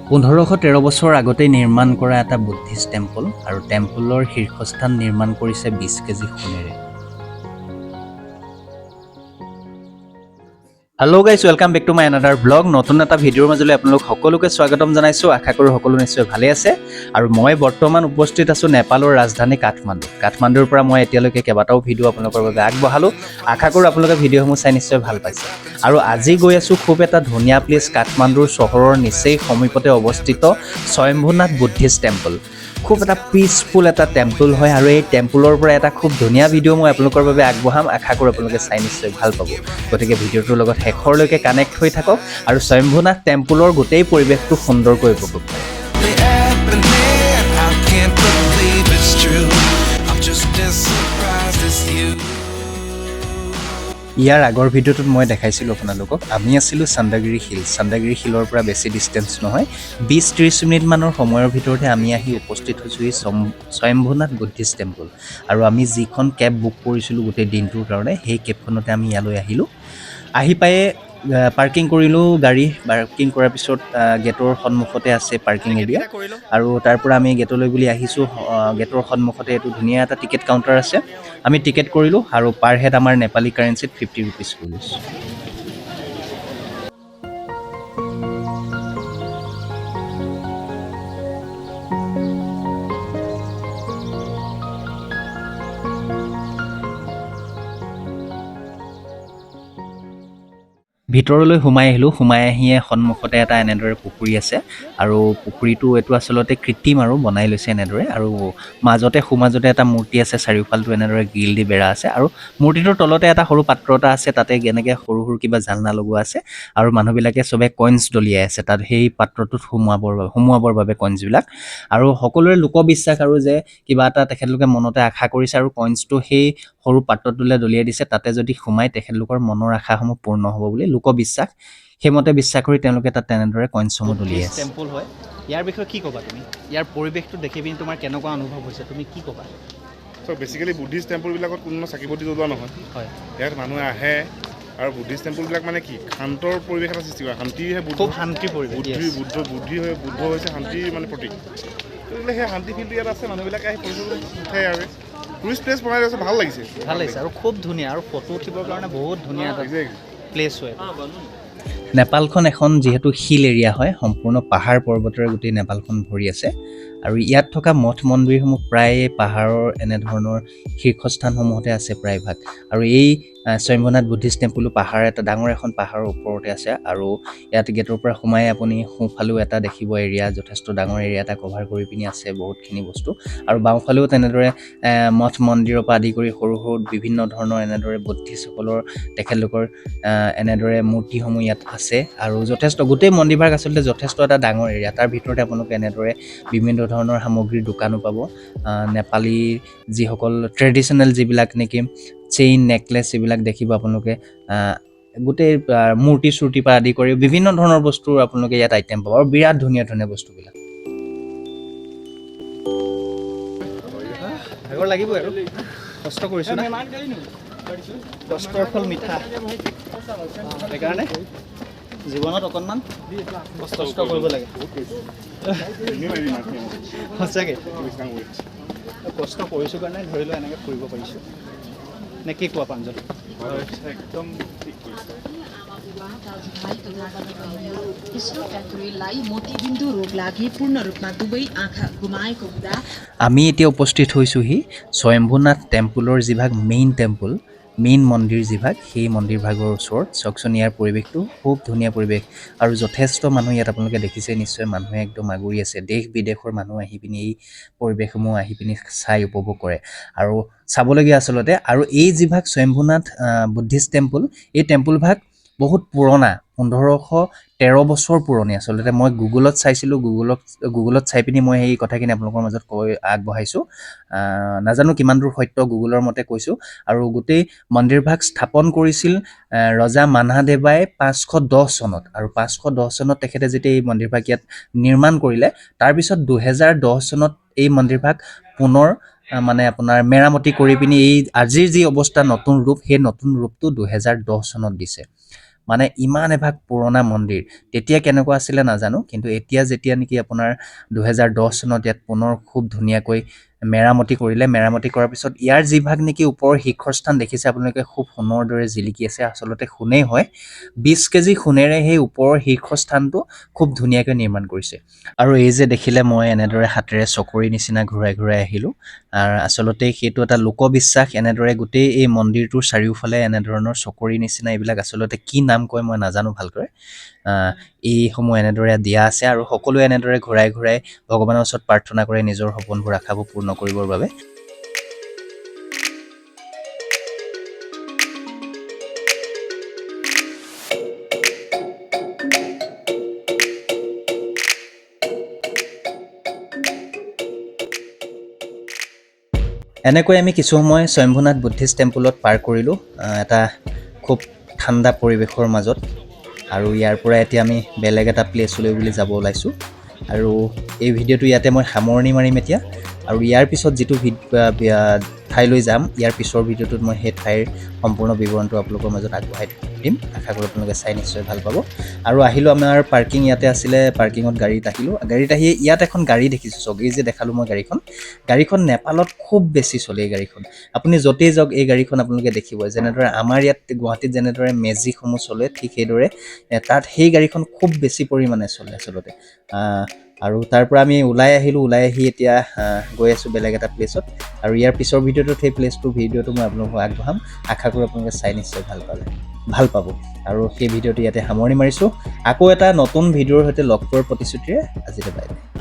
1513 বছৰ আগতেই নিৰ্মাণ কৰা এটা বুদ্ধিষ্ট টেম্পল আৰু টেম্পলৰ শীৰ্ষস্থান নিৰ্মাণ কৰিছে 20 KG সোণেৰে। Hello guys, welcome back to my another vlog. নতুন এটা ভিডিঅ'ৰ মাজলৈ আপোনালোক সকলোকে স্বাগতম জনাইছোঁ। আশা কৰোঁ সকলো নিশ্চয় ভালে আছে। আৰু মই বৰ্তমান উপস্থিত আছোঁ নেপালৰ ৰাজধানী কাঠমাণ্ডু। কাঠমাণ্ডুৰ পৰা মই এতিয়ালৈকে কেইবাটাও ভিডিঅ' আপোনালোকৰ বাবে আগবঢ়ালোঁ। আশা কৰোঁ আপোনালোকে ভিডিঅ'সমূহ চাই নিশ্চয় ভাল পাইছে। আৰু আজি গৈ আছোঁ খুব এটা ধুনীয়া প্লেচ, কাঠমাণ্ডুৰ চহৰৰ নিচেই সমীপতে অৱস্থিত স্বয়ম্ভুনাথ বুদ্ধিষ্ট টেম্পল। খুব এটা পিচফুল এটা টেম্পল হয় আৰু এই টেম্পলৰ পৰা এটা খুব ধুনীয়া ভিডিঅ' মই আপোনালোকৰ বাবে আগবঢ়াম। আশা কৰোঁ আপোনালোকে চাই নিশ্চয় ভাল পাব। গতিকে ভিডিঅ'টোৰ লগত শেষৰলৈকে কানেক্ট হৈ থাকক আৰু স্বয়ম্ভুনাথ টেম্পলৰ গোটেই পৰিৱেশটো সুন্দৰকৈ উপভোগ কৰক। Happening. I can't believe it's true. I'm just as surprised as you. ইয়াৰ আগৰ ভিডিঅ'টোত মই দেখাইছিলোঁ আপোনালোকক, আমি আছিলোঁ চান্দাগিৰি হিল। চান্দাগিৰি হিলৰ পৰা বেছি ডিষ্টেঞ্চ নহয়, 20-30 মিনিটমানৰ সময়ৰ ভিতৰতে আমি আহি উপস্থিত হৈছোঁ এই স্বয়ম্ভুনাথ বুদ্ধিষ্ট টেম্পল। আৰু আমি যিখন কেব বুক কৰিছিলোঁ গোটেই দিনটোৰ কাৰণে, সেই কেবখনতে আমি ইয়ালৈ আহিলোঁ। আহি পায়ে পাৰ্কিং কৰিলোঁ গাড়ী। পাৰ্কিং কৰাৰ পিছত গেটৰ সন্মুখতে আছে পাৰ্কিং এৰিয়া আৰু তাৰ পৰা আমি গেটলৈ বুলি আহিছোঁ। গেটৰ সন্মুখতে এইটো ধুনীয়া এটা টিকেট কাউণ্টাৰ আছে। আমি টিকেট কৰিলোঁ আৰু পাৰ হেড আমাৰ নেপালী কাৰেঞ্চিত 50 ৰুপিজ কৰিছোঁ। ভিতৰলৈ সোমাই আহিলোঁ। সোমাই আহিয়ে সন্মুখতে এটা এনেদৰে পুখুৰী আছে আৰু পুখুৰীটো এইটো আচলতে কৃত্ৰিম আৰু বনাই লৈছে এনেদৰে। আৰু মাজতে সোঁমাজতে এটা মূৰ্তি আছে, চাৰিওফালটো এনেদৰে গ্ৰিল দি বেৰা আছে আৰু মূৰ্তিটোৰ তলতে এটা সৰু পাত্ৰ এটা আছে। তাতে এনেকৈ সৰু সৰু কিবা জালনা লগোৱা আছে আৰু মানুহবিলাকে চবে কইনছ দলিয়াই আছে তাত সেই পাত্ৰটোত সোমোৱাবৰ বাবে কইনছবিলাক। আৰু সকলোৰে লোকবিশ্বাস আৰু যে কিবা এটা তেখেতলোকে মনতে আশা কৰিছে আৰু কইনছটো সেই সৰু পাত্ৰটোলৈ দলিয়াই দিছে, তাতে যদি সোমাই তেখেতলোকৰ মনৰ আশাসমূহ পূৰ্ণ হ'ব বুলি লোকবিশ্বাস। সেইমতে বিশ্বাস কৰি তেওঁলোকে তাত তেনেদৰে কইনছসমূহ দলিয়াই আছে। টেম্পল হয়, ইয়াৰ বিষয়ে কি ক'বা তুমি? ইয়াৰ পৰিৱেশটো দেখি পিনি তোমাৰ কেনেকুৱা অনুভৱ হৈছে, তুমি কি ক'বা? চ' বেচিকেলি বুদ্ধিষ্ট টেম্পলবিলাকত কোনো চাকি বন্তি জ্বলোৱা নহয়। ইয়াত মানুহে আহে আৰু বুদ্ধিষ্ট টেম্পলবিলাক মানে কি শান্তৰ পৰিৱেশ এটা সৃষ্টি কৰে, শান্তিহে বুদ্ধ। খুব শান্তিৰ পৰিৱেশ। বুদ্ধি বুদ্ধ বুদ্ধি হৈ বুদ্ধ হৈছে শান্তিৰ মানে প্ৰতীক। গতিকে সেই শান্তি ফিলটো ইয়াত আছে। মানুহবিলাকে আহি ফটো উঠে আৰু টুৰিষ্ট প্লেচ বনাই দিছে, ভাল লাগিছে। ভাল লাগিছে আৰু খুব ধুনীয়া আৰু ফটো উঠিবৰ কাৰণে বহুত ধুনীয়া এটা প্লেচ হয়। নেপালখন এখন যিহেতু হিল এৰিয়া হয়, সম্পূৰ্ণ পাহাৰ পৰ্বতেৰে গোটেই নেপালখন ভৰি আছে। আৰু ইয়াত থকা মঠ মন্দিৰসমূহ প্ৰায়ে পাহাৰৰ এনেধৰণৰ শীৰ্ষস্থানসমূহতে আছে প্ৰায়ভাগ। আৰু এই স্বয়ম্ভুনাথ বুদ্ধিষ্ট টেম্পলো পাহাৰ এটা ডাঙৰ এখন পাহাৰৰ ওপৰতে আছে। আৰু ইয়াত গেটৰ পৰা সোমাই আপুনি সোঁফালেও এটা দেখিব এৰিয়া, যথেষ্ট ডাঙৰ এৰিয়া এটা কভাৰ কৰি পিনি আছে বহুতখিনি বস্তু। আৰু বাওঁফালেও তেনেদৰে মঠ মন্দিৰৰ পৰা আদি কৰি সৰু সৰু বিভিন্ন ধৰণৰ এনেদৰে বুদ্ধিষ্টসকলৰ তেখেতলোকৰ এনেদৰে মূৰ্তিসমূহ ইয়াত আছে। আৰু যথেষ্ট গোটেই মন্দিৰভাগ আচলতে যথেষ্ট এটা ডাঙৰ এৰিয়া। তাৰ ভিতৰতে আপোনালোকে এনেদৰে বিভিন্ন ধৰণৰ সামগ্ৰীৰ দোকানো পাব। নেপালী যিসকল ট্ৰেডিশ্যনেল যিবিলাক নেকি চেইন, নেকলেছ এইবিলাক দেখিব আপোনালোকে। গোটেই মূৰ্তি চূৰ্তিৰ পৰা আদি কৰি বিভিন্ন ধৰণৰ বস্তুৰ আপোনালোকে ইয়াত আইটেম পাব আৰু বিৰাট ধুনীয়া ধুনীয়া বস্তুবিলাক। ভাগৰ লাগিবই আৰু কষ্ট কৰিছোঁ না, কষ্টৰ ফল মিঠা। সেইকাৰণে জীৱনত অকণমান কষ্ট কৰিব লাগে। সঁচাকৈ কষ্ট কৰিছোঁ কাৰণে ধৰি লোৱা এনেকৈ ফুৰিব পাৰিছোঁ, নে কি কোৱা প্ৰাঞ্জল? একদম ঠিক কৰিছে। आमा, दाजुभाइ तथा दिदीबहिनीहरू तेस्रो प्याकुरेललाई मोतीबिन्दु रोग लागि पूर्ण रूपमा दुवै आँखा गुमाएको हुँदा আমি এতিয়া উপস্থিত হৈছোঁহি স্বয়ম্ভুনাথ টেম্পলৰ যিভাগ মেইন টেম্পল, মেইন মন্দিৰ যিভাগ, সেই মন্দিৰভাগৰ ওচৰত। চাওকচোন ইয়াৰ পৰিৱেশটো, খুব ধুনীয়া পৰিৱেশ আৰু যথেষ্ট মানুহ ইয়াত আপোনালোকে দেখিছে নিশ্চয়, মানুহে একদম আগুৰি আছে। দেশ বিদেশৰ মানুহ আহি পিনি এই পৰিৱেশসমূহ আহি পিনি চাই উপভোগ কৰে আৰু চাবলগীয়া আচলতে। আৰু এই যিভাগ স্বয়ম্ভুনাথ বুদ্ধিষ্ট টেম্পল, এই টেম্পলভাগ বহুত পুৰণা, 1513 বছৰ পুৰণি। আচলতে মই গুগলত চাইছিলোঁ, গুগলত চাই পিনি মই সেই কথাখিনি আপোনালোকৰ মাজত কৈ আগবঢ়াইছোঁ। নাজানো কিমান দূৰ সত্য, গুগলৰ মতে কৈছোঁ। আৰু গোটেই মন্দিৰভাগ স্থাপন কৰিছিল ৰজা মানাদেৱাই 510 চনত। আৰু 510 চনত তেখেতে যেতিয়া এই মন্দিৰভাগ ইয়াত নিৰ্মাণ কৰিলে, তাৰপিছত 2010 চনত এই মন্দিৰভাগ পুনৰ মানে আপোনাৰ মেৰামতি কৰি পিনি এই আজিৰ যি অৱস্থা, নতুন ৰূপ, সেই নতুন ৰূপটো 2010 চনত দিছে। মানে ইমান এভাগ পুৰণা মন্দিৰ, তেতিয়া কেনেকুৱা আছিলে নাজানো, কিন্তু এতিয়া যেতিয়া নেকি আপোনাৰ 2010 চনত ইয়াত পুনৰ খুব ধুনীয়াকৈ মেৰামতি কৰিলে, মেৰামতি কৰাৰ পিছত ইয়াৰ যিভাগ নেকি ওপৰৰ শীৰ্ষস্থান দেখিছে আপোনালোকে, খুব সোণৰ দৰে জিলিকি আছে। আচলতে সোণেই হয়, 20 কেজি সোণেৰে সেই ওপৰৰ শীৰ্ষস্থানটো খুব ধুনীয়াকৈ নিৰ্মাণ কৰিছে। আৰু এই যে দেখিলে, মই এনেদৰে হাতেৰে চকৰি নিচিনা ঘূৰাই ঘূৰাই আহিলোঁ। আচলতে সেইটো এটা লোকবিশ্বাস। এনেদৰে গোটেই এই মন্দিৰটোৰ চাৰিওফালে এনেধৰণৰ চকৰি নিচিনা, এইবিলাক আচলতে কি নাম কয় মই নাজানো ভালকৈ, এইসমূহ এনেদৰে দিয়া আছে আৰু সকলোৱে এনেদৰে ঘূৰাই ঘূৰাই ভগৱানৰ ওচৰত প্ৰাৰ্থনা কৰে নিজৰ সপোনবোৰ, আশাবোৰ পূৰ্ণ কৰিবৰ বাবে। এনেকৈ আমি কিছু সময় স্বয়ম্ভুনাথ বুদ্ধিষ্ট টেম্পলত পাৰ কৰিলোঁ এটা খুব ঠাণ্ডা পৰিৱেশৰ মাজত। আৰু ইয়াৰ পৰা এতিয়া আমি বেলেগ এটা প্লেচলৈ বুলি যাব ওলাইছোঁ আৰু এই ভিডিঅ'টো ইয়াতে মই সামৰণি মাৰিম এতিয়া। আৰু ইয়াৰ পিছত যিটো ঠাইলৈ যাম, ইয়াৰ পিছৰ ভিডিঅ'টোত মই সেই ঠাইৰ সম্পূৰ্ণ বিৱৰণটো আপোনালোকৰ মাজত আগবঢ়াই দিম। আশা কৰোঁ আপোনালোকে চাই নিশ্চয় ভাল পাব। আৰু আহিলোঁ, আমাৰ পাৰ্কিং ইয়াতে আছিলে, পাৰ্কিঙত গাড়ীত আহিলোঁ। গাড়ীত আহি ইয়াত এখন গাড়ী দেখিছোঁ। চাওক, এই যে দেখালোঁ মই গাড়ীখন। গাড়ীখন নেপালত খুব বেছি চলে। এই গাড়ীখন আপুনি য'তেই যাওক, এই গাড়ীখন আপোনালোকে দেখিব। যেনেদৰে আমাৰ ইয়াত গুৱাহাটীত যেনেদৰে মেজিকসমূহ চলে, ঠিক সেইদৰে তাত সেই গাড়ীখন খুব বেছি পৰিমাণে চলে আচলতে। আৰু তাৰ পৰা আমি ওলাই আহিলোঁ। ওলাই আহি এতিয়া গৈ আছোঁ বেলেগ এটা প্লেচত আৰু ইয়াৰ পিছৰ ভিডিঅ'টোত সেই প্লেচটোৰ ভিডিঅ'টো মই আপোনালোকক আগবঢ়াম। আশা কৰোঁ আপোনালোকে চাই নিশ্চয় ভাল পাব। আৰু সেই ভিডিঅ'টো ইয়াতে সামৰণি মাৰিছোঁ। আকৌ এটা নতুন ভিডিঅ'ৰ সৈতে লগ পোৱাৰ প্ৰতিশ্ৰুতিৰে আজিলৈ বাই বাই।